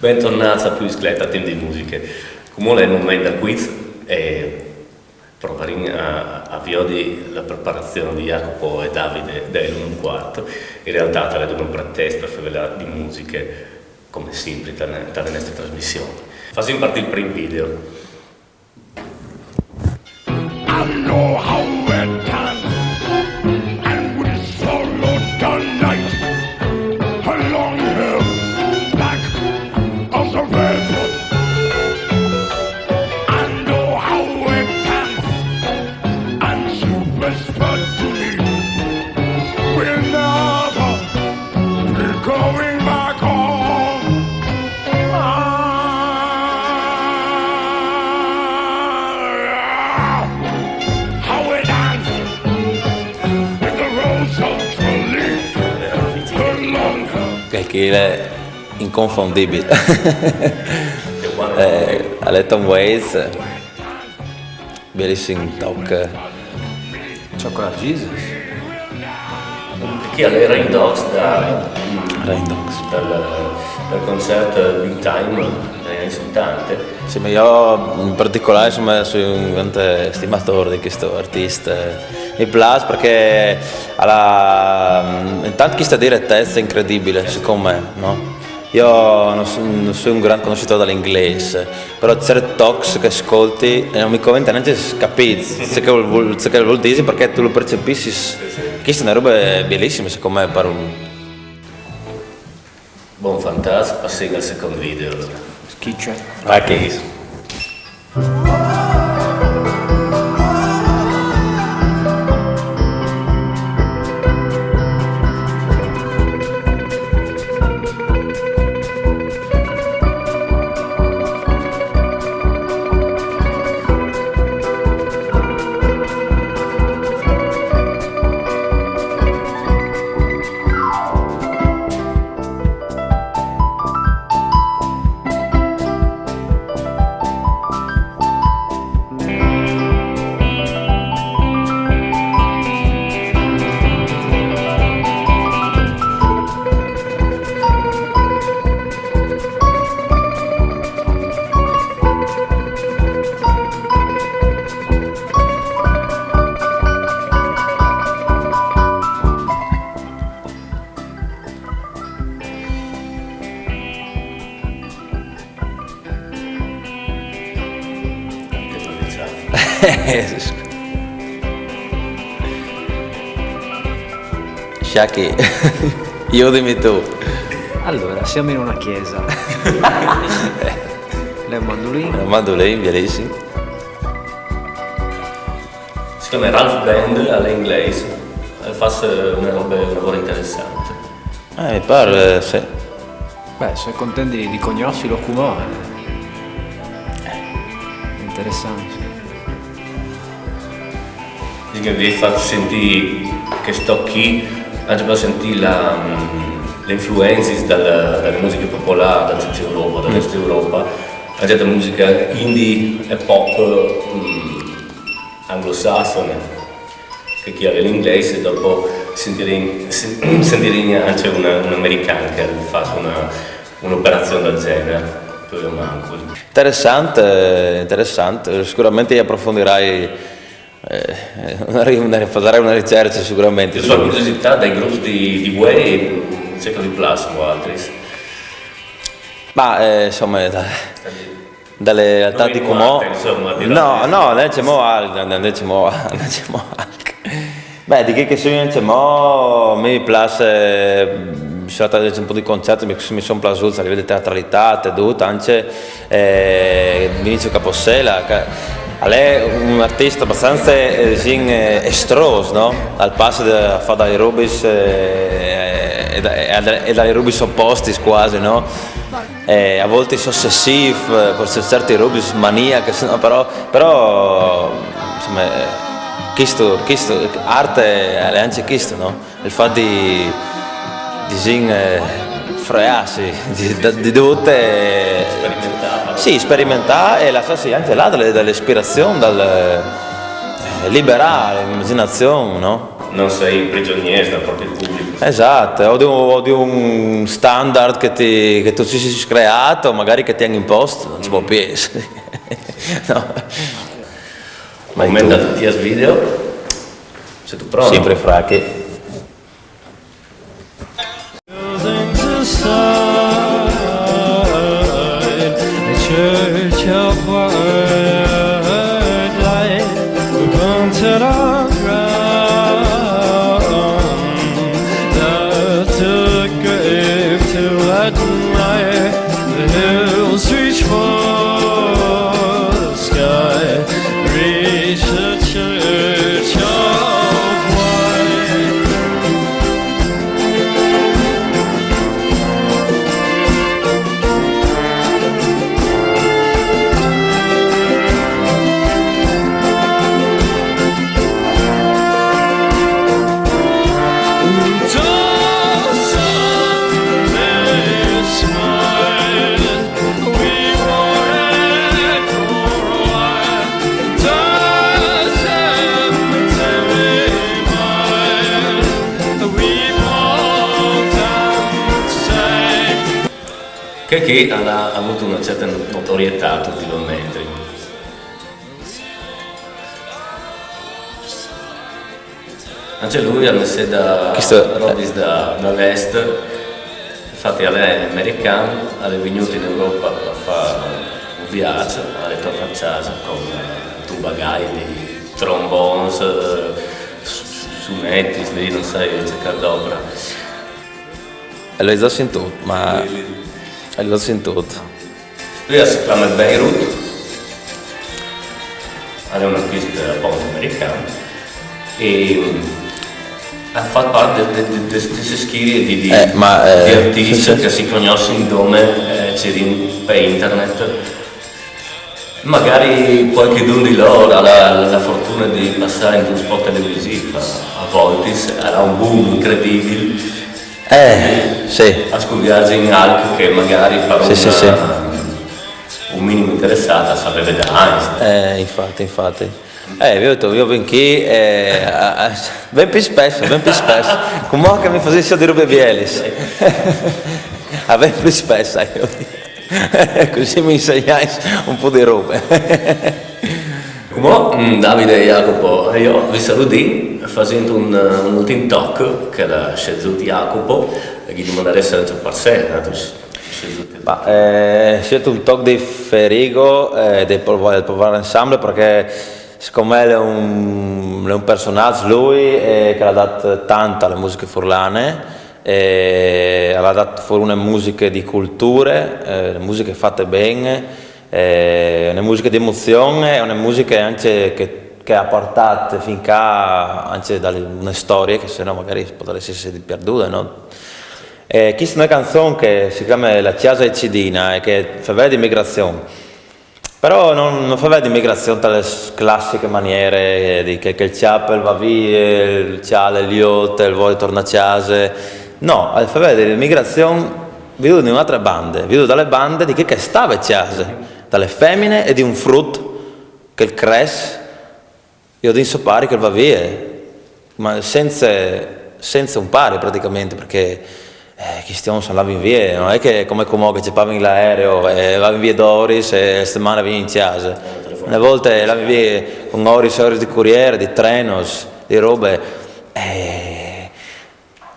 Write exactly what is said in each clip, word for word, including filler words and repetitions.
Bentornâts a Plui Sclet, a Timp di Musiche. Cumò al è il moment dal quiz e provarìn a, a viodi la preparazion di Jacopo e Davide dal un e un cuart. In realtât al è dome un pretest par fevelâ di musiche, come simpri, ta, ta nestre trasmission. Fasìn partî il prin video. I know how it dance, and we swallow the night. Her long hair black as a raven. I know how it dance, and she whispered to me, "We'll never be going back home." How it dance with the rose of Tralee, her long hair. Che, che al è inconfondibile. Eh, al è Tom Waits. Bielissim toc. Chocolate Jesus. Chi al è Rain Dogs da, Rain Dogs. Dal, dal concert Big Time dai anni settanta. Sì, ma jo in particolâr, insome, o soi un grant stimadôr di chest artist. Mi plâs parcè al à, mm, intant chesta diretezza incredibile, secont me, no? Jo no so, no soi un grant cognossitôr dal inglês, però cierts tocs che o scolti e no mi covente nancje capî ce che al vûl, ce che al vûl dî, parcè tu lu percepissis. Chesta e je une robe bielissime, secont me, par un... Bon, fantastic, passìn al secont video, alore. Schicce. Ok. Sciacchi, judimi tu. Allora, siamo in una chiesa. L'è un mandulin. Un mandulin, bielissim. Si clame Ralph Band, al è inglês, e al fâs une robe, une robe interessante. Eh, mi pâr, eh, sì. Beh, o soi content di, di cognossilo cumò, eh. Interessant. Sì, che vi fâs sintî chest toc chi, ancje par sintî la, mm, lis influencis da, da musiche popolârs, da Centre Europa, da Est Europa, ancje da musiche indie e pop, mm, anglosassone, che chi al è in inglês, e dopo sintirìn, si-, sintirìn ancje un, un american che al fâs une, une operazion dal gjenar, plui o mancul. Interessant, interessant. Sigurementri i aprofondirà, eh, une ri-, une ri-, fasarai une ricercje sigurementri. Jo o ai curiositât dai grups di, di vuê, ce che us plâs a voaltris. Ma, eh, insome, da, da realtât di cumò. Insome, no, no, no, no, no, no, no. Beh, di chei che a son ancjemò, a mi mi plâs, eh, o ai fat ancje un pôc di concerts, mi, mi son plasûts a livel di teatralitât e dut, ancje, eh, Vinicio Capossela, che al è un artist abastanze, eh, disìn, eh, estrôs, no? Al passe da, a fâ dai robis, eh, e da, e da, e dai robis opostis cuasi, no? Eh, a voltis ossessîf, eh, par cierts robis maniacs, no? Però, però, insome, eh, chest, chest, art al è ancje chest, no? Il fat di, di, disìn, eh, freâsi di, di, di dut, eh, sperimentâ, sì, sperimentâ e lassâsi ancje lâ da la, da la ispirazion, dal, eh, liberâ la imagjinazion, no? Non sei prigionier del proprio pubblico. Esatto, o di un, o di un standard che, ti, che tu si sei creato, magari che ti hanno imposto, non si può più. No. Moment da tutti i video. Sei tu pronto? Sempre fracche. Church of Word Light, we burn to the ground. That's a grave to admire. The hills reach for the sky, reach the church of white. Che, che ha, ha avuto una certa notorietà ultimamente. Anche lui ha messo da Questo- Robis da, da l'est, infatti lui è americano, è venuto in Europa a fare un viaggio, è tornato a casa con eh, un bagaglio di trombons, eh, su- sunetti, lì non sai cercare d'opera. L'hai già sentito, ma l'hai già sentito. Lui si chiama Beirut, è un artista appunto americano e mm, ha fatto parte di, di, di, di queste schiere di, di, Eh, ma, eh, di artisti sì, sì. Che si conoscono in nome eh, per internet. Magari qualcuno di loro ha la, la fortuna di passare in un spot televisivo a, a volte, sarà un boom incredibile. Eh, sì. A scambiarsi in algo che magari per Sì, sì, una- sì. un minimo interessata sapeva da Einstein. Eh, infatti, infatti. Eh, vi ho detto, io vengo qui, eh, a- a- ben più spesso, ben più spesso. Come che mi facessi di robe bielis. Ah, ben più spesso, io. Così mi insegnai un po' di robe. Come mm, Davide e Jacopo, io vi saluto facendo un, un ultimo talk che l'ha scelto Jacopo, e gli domanderei se c'è per sé, eh, tu scelto Ma eh, ho scelto un talk di Ferigo, eh, del Polvare, del Polvare Ensemble, perché siccome è un, è un personaggio lui eh, che ha dato tanto alle musiche furlane, eh, ha dato fuori una musica di culture, eh, musiche fatte bene, eh, una musica di emozione, una musica anche che, che ha portato fin qua anche dalle, una storia che se no magari potrebbe essere perduta, no? E questa è una canzone che si chiama La Chiesa è Cidina e che fa vedere immigrazione. Però non, non fa vedere immigrazione dalle classiche maniere di che, che il Ciapel va via, il Ciale, il Iote, il vuole tornare a casa. No, fa vedere l'immigrazione vedo in un'altra banda, vedo dalle bande di chi che stava a casa, dalle femmine e di un frutto che il cres, io di pari che va via, ma senza, senza un pari praticamente, perché eh, questi sono andati via, non è che come come che ci paghi l'aereo e va via da Oris e settimana via in casa. Una volta andava via con Oris, Oris di corriere, di trenos, di robe. Eh,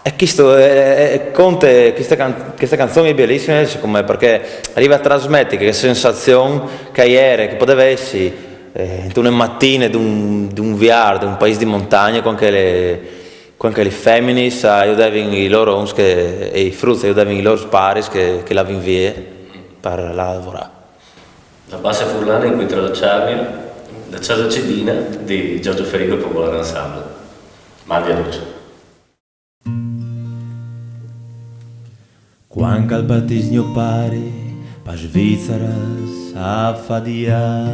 e questo è, è- conta, questa, can- questa canzone è bellissima secondo me perché arriva a trasmettere che sensazione che ieri, che poteva essere eh, in una mattina di un, di un viaggio, di un paese di montagna, con che le, con che le femmine aiutavano i loro e i frutti aiutavano i loro pari che, che l'avevano via per lavorare. La bassa furlana in cui tracciarmi, la casa cidina di Giorgio Ferigo e Popolare Ensemble. Mandi a Lucio. Quan che al partís gno pari pa Svizzera a fadià,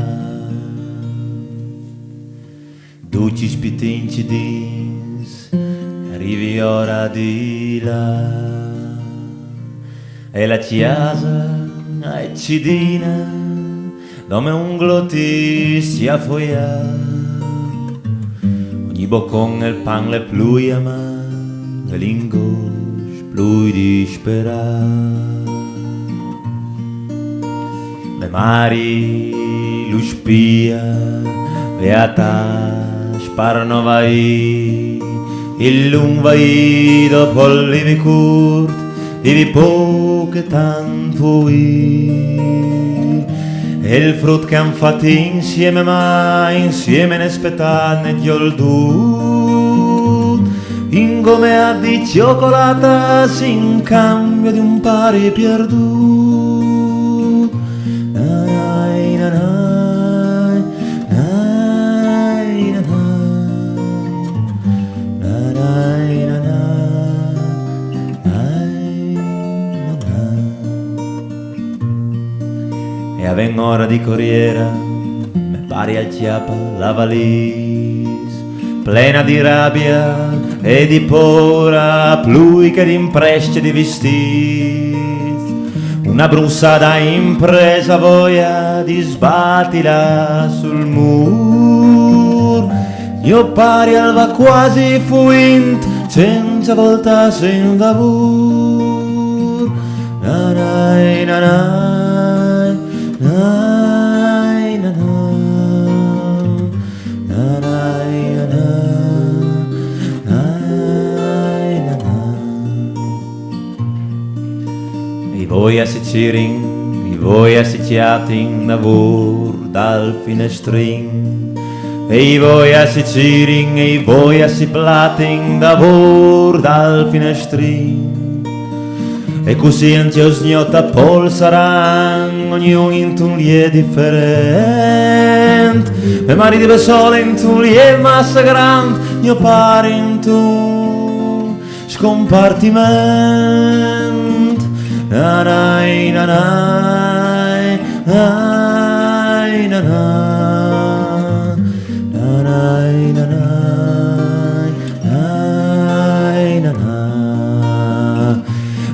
ducj i spitins cidins rivi ora di là, e la cjasa è cidina, nome un glotis a foià. I bocon el pan le plui amar, e l'ingos plui disperar. Me mari lu spia, beata spar no vai, il lung vai dopo il livi curt, vivi poc e tant fui. E il frut che han fatto insieme, ma insieme ne spettat ne giol du. In gomea di cioccolata in cambio di un pari pierdut. Nanai, nanai, nanai, nanai, nanai, nanai, nanai. E aven ora di corriera, me pari al chiappa la valis, plena di rabia e di pora, plui che d'impresce di vistit. Una brunsada impresa voia di sbatila sul mur. Mio pari al va quasi fuint, senza voltarsi in davur. Nanai, nanai, nai, nanai. Nanai, nanai, nai, nanai. I voi a si cirin, i voi a si ciatin davur dal finestrin. E i voi a si cirin, e i voi a si platin davur dal finestrin. E cusì anche os gnota pol saran, ognun intun lie different. Me mari di bessole intun lie massa grand, mio pari intun scompartiment. Nanai, nanai, nai, nanai. Nanai, nanai, nai, nanai.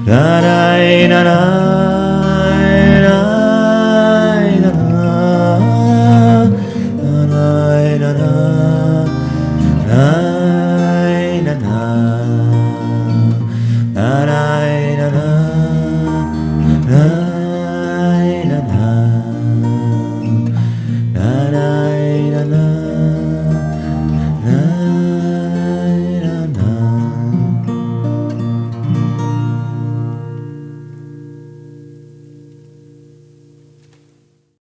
Nanai, nanai.